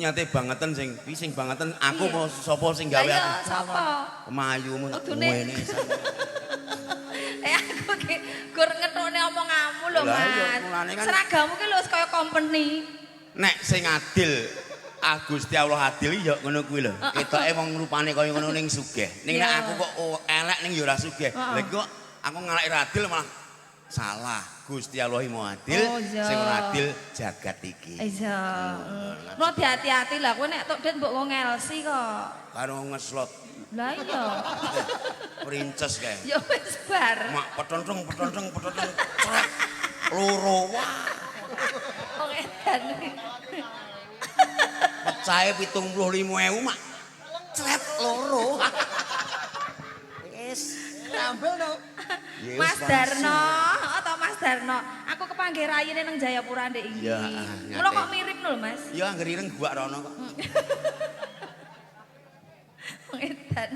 Niate bangeten sing iki sing bangeten aku Iya. apa sapa sing gawe Lah iya, aku? sapa? Kemayumu tak Kudune. ngene. Eh aku ki gur ngetokne omonganmu lho, Lah iya, Mas. mulane kan- Seragammu ki lho wis kaya company. Nek sing adil Gusti Allah adil ya ngono kuwi lho. Ketoke wong rupane kaya ngono ning sugih. Ning nek Iya. aku kok oh, elek ning ya ora sugih. Heeh. Lah kok aku ngalek ra adil malah salah. Gusti Allah mau adil, Oh, iya. sing ora adil jagat iki. Iya. Mau hati-hati lah kowe nek tok det mbok wong ngelsi kok. Karo ngeslot Lah iya. princess kae. Ya wis bar. Mak petontong petontong petontong cret loro wah Wong edan. pecahe 75.000 mak cret loro. Wis, tambel no. Ya wis, Mas Darno, atau Mas Darno. Aku kepanggih rayine nang Jayapura ndek iki. Ya, ah, Mula nyate. kok mirip lho, Mas. Ya anggere ireng gua rono kok. Wong edan.